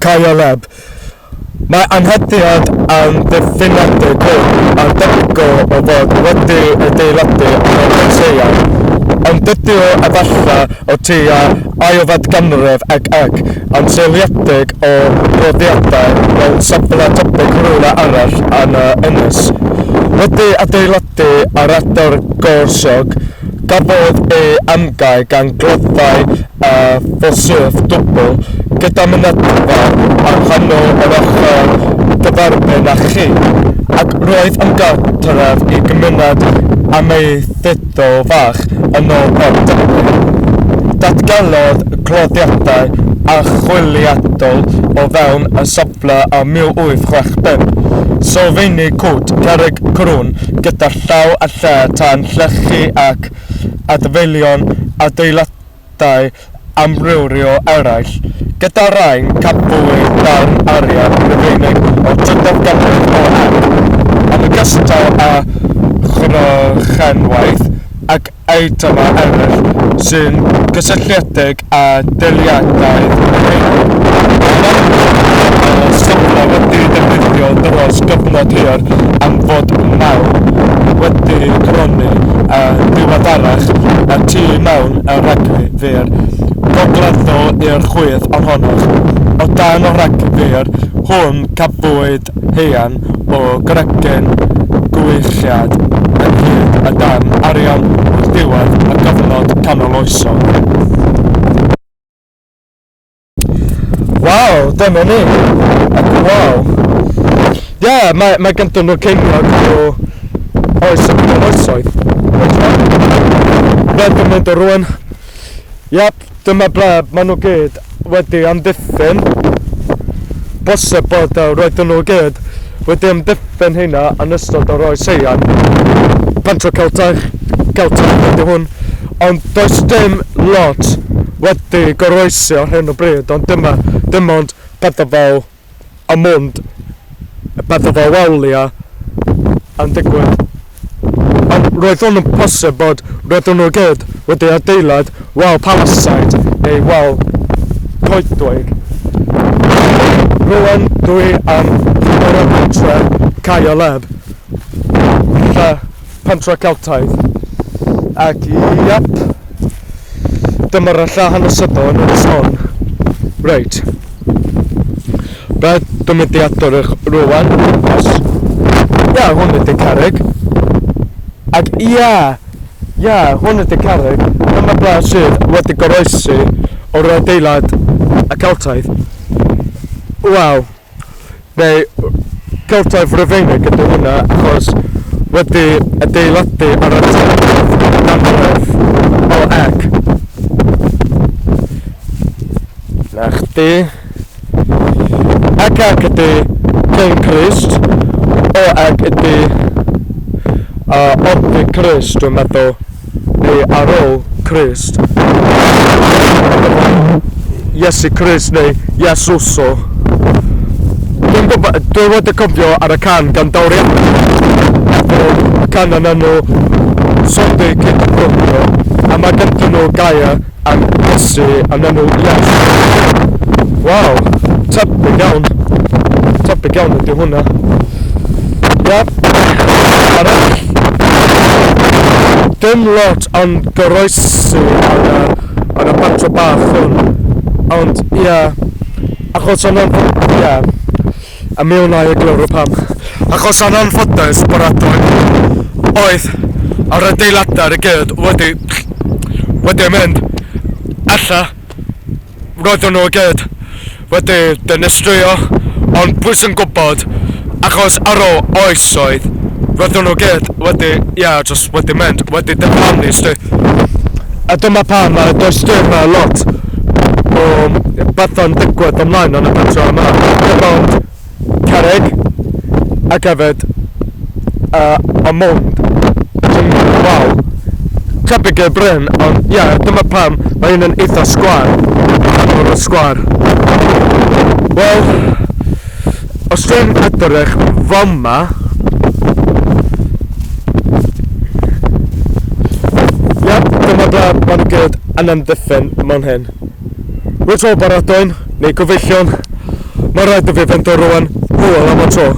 Caerleb. Mae anheddiad amddiffynedig hwn yn debygol o fod wedi adeiladu yn yr Oes Haearn, ond dydy o efallai o tua ailfed ganrif ec ec, yn seiliedig o gloddiadau mewn safle tebyg rhywle arall yn y ynys. Wedi adeiladu ar adar gorsiog, gafodd ei amgau gan gloddau a ffosydd dwbl gyda mynedfa ar nghanol yr ochr gyferbyn â chi, ac roedd yn gartref i gymuned amaethyddol fach yn ôl pob tebyg. Datgelodd cloddiadau archwiliadol o fewn y safle ym 1865 sylfeini cwt cerrig crwn gyda llaw a lle tân llechi ac adfeilion adeiladau amrywiol eraill, gyda rhain cafwyd darn arian Rhufeinig o'r drydedd ganrif OM, yn ogystal â chrochenwaith ac eitemau eraill sy'n gysylltiedig â dulliadau Rhufeinig. Mae'n amlwg bod y safle wedi'i ddefnyddio dros gyfnod hir am fod mawn wedi cronni yn ddiweddarach y tu mewn y rhagfur gogleddol i'r chwith ohonoch. O dan y rhagfur hwn cafwyd haearn o gregyn gwichiad ynghyd â darn arian o'r diwedd y cyfnod canoloesol. Waw, dyma ni. Ac waw. Ie, yeah, mae, mae ganddyn nhw ceiniog o oes y oesoedd. Fe dwi'n mynd o rwan. Iep, dyma ble maen nhw gyd wedi amddiffyn. Bosib bod roedden nhw gyd wedi amddiffyn hynna yn ystod yr oes haearn. Pentre Celtaidd, Celtaidd ydy hwn. Ond does dim lot wedi goroesi ar hyn o bryd, ond dyma, dim ond pethau fel y mwnd, pethau fel waliau yn digwydd. Ond roedd hwn yn posib bod roedden nhw gyd wedi adeilad wal palisade neu wal coedwig. Rwan dwi am ar y pentre Caerleb, lle pentre Celtaidd. Ac iep, dyma'r lle hanesyddol yn Ynys Môn. Reit. Be dwi'n mynd i adrodd rwan, os... Ia, hwn ydy carreg. Ac ia, ia, hwn ydy carreg. Dyma ble sydd wedi goroesi o'r adeilad y Celtaidd. Waw. Neu Celtaidd Rufeinig ydy hwnna, achos wedi adeiladu ar y trydydd ganrif o ec. Na chdi. Ac ac ydy cyn Crist, o ac ydy oddi Crist dwi'n meddwl, neu ar ôl Crist. Iesu Crist neu Iesuso. Dwi'n gwybod, dwi wedi cofio ar y can gan Dowri efo y can yn enw Sodi Cyn Brwydro, a mae ganddyn nhw gair am Iesu yn enw Iesu. Waw, tebyg iawn. Tebyg iawn ydy hwnna. Iep, arall. Dim lot yn goroesi ar y, ar y pentre bach hwn. Ond, ie, yeah, achos o'n ie, yeah, a mi wna i egluro pam. Achos yn anffodus, baratoi, oedd yr adeiladau i gyd wedi, wedi mynd. Ella, roedden nhw i gyd wedi dinistrio, ond pwy sy'n gwybod, achos ar ôl oesoedd, roedden nhw gyd wedi, ie, yeah, just wedi mynd, wedi diflannu, sti. A dyma pam does dim lot o bethau'n digwydd ymlaen yn y pentre yma. Dim ond cerrig ac hefyd y mwnd. Waw. Tebyg i'r bryn, ond ie, yeah, dyma pam mae un yn eitha sgwar. O'r sgwar. Wel, os dwi'n edrych fama, Iep, dyma ble maen nhw gyd yn amddiffyn mewn hyn. Rwy'n tro baradwyn, neu gyfeillion. Mae rhaid i fi fynd o rwan. Hwyl am y tro.